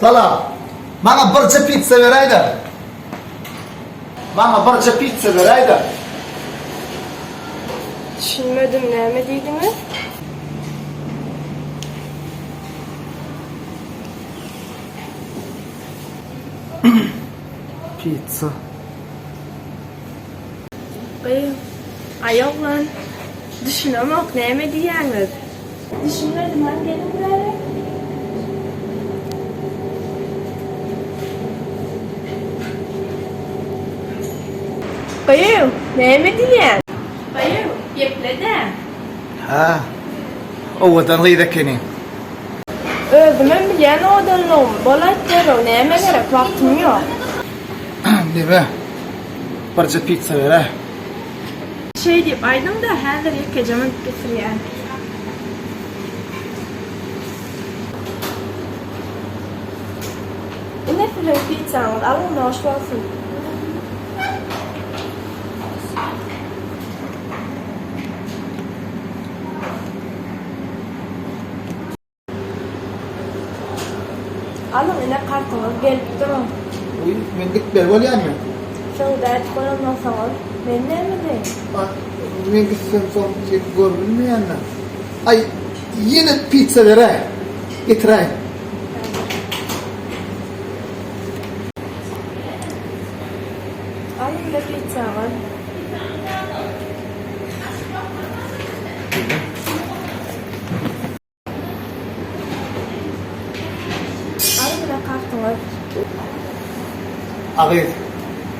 Salam. Maňa birje pitsa beräýdä. Maňa birje pitsa beräýdä. Düşünmedim, näme diýdiňiz? Pitsa. Gyz, Aý oglan, düşünemok näme diýýäňiz? Düşünmedim han geliň bäri. Gyz, näme diýýäň? Gyz, geple-dä. Hä, owadan gyz ekeniň. Özümem bilýän owadanlygymy. Bol aýt derrew näme gerek, wagtym ýok. Neme? Birje pitsa ber-ä. Şeý diýip aýdyň-da, häzir ýekeje münüp getirýän. Ine siziň pitsaňyz, alyň noş bolsun. Alyň ine kartyňyz gelip duruň. Wiý, men gitmeli bolýanmy? Söwda edip bolan bolsaňyz, men näme edeýin? A, men gitsem soň seni görübilmeýän-dä. Aý, ýene pitsa beräý. Getiräý. Alyň ine pitsaňyz. Alyň ine kartyňyz. A gyz,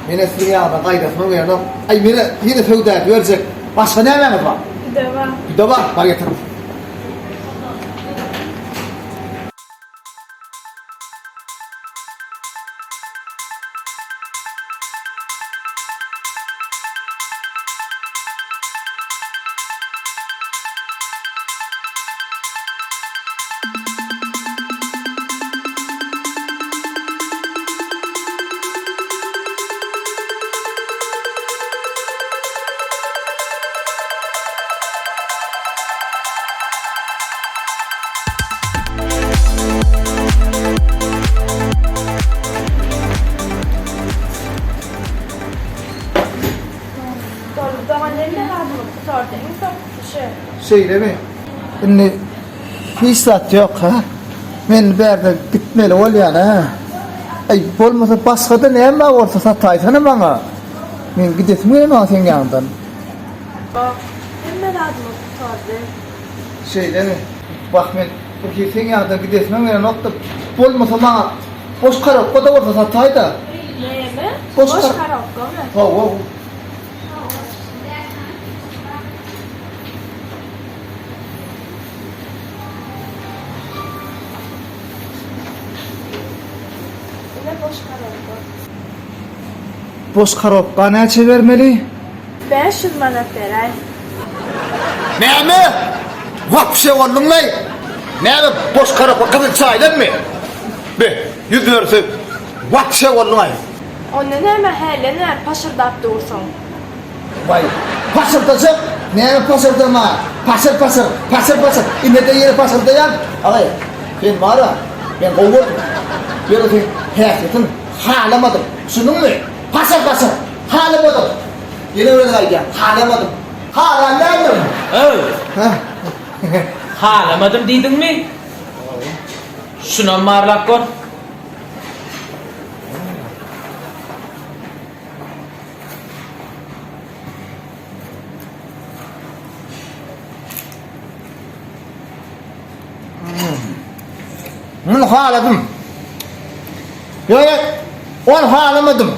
menä siziň ýanyňyzdan gaýdasymam gelenok. Aý, menä ýene söwda ediberjek. Başga nämäňiz bar? Pide bar. Pide bar, bar getir. Boldy dogan hemme zadymyz gutardy iň soňkusy şu. Şeýlemi? Indi hiç zat ýok ha? Men bärde gitmeli bolýan ha? Aý bolmasa başgada näme bar bolsa sataýsana maňa. Men gidesim gelenok seň ýanyňdan. Ýok, hemme zadymyz gutardy. Şeýlemi? Wah men bir hili seň ýanyňdan gidesimem gelenokdy. Bolmasa maňa boş korobka-da bolsa sataý-da. Näme? Boş Boş korobkamy? Hawa. Ine boş korobka. Boş korobka näçe bermeli? 500 manat beräý. Näme? Wapşe bolduňlaý? Näme boş korobka gyzyl çaýdanmy? Be, ýüz berse wapşe bolduňaý. Onda näme hälden bäri paşyrdap dursuň? Waý, paşyrdajak, näme paşyrdama, paşyr-paşyr, paşyr-paşyr, ine-de ýene paşyrdaýan. Agaý, sen bar-a, men gowy gördüm. Ýöne seň häsiýetiň halamadym. Düşündiňmi? Paşyr-paşyr, halamadym. Ýene bir gezek aýdýan, halamadym. Halan däldim. Öw! Halamadym diýdiňmi? Şunam barlap gör. Muny haladym. Ýöne ony halamadym.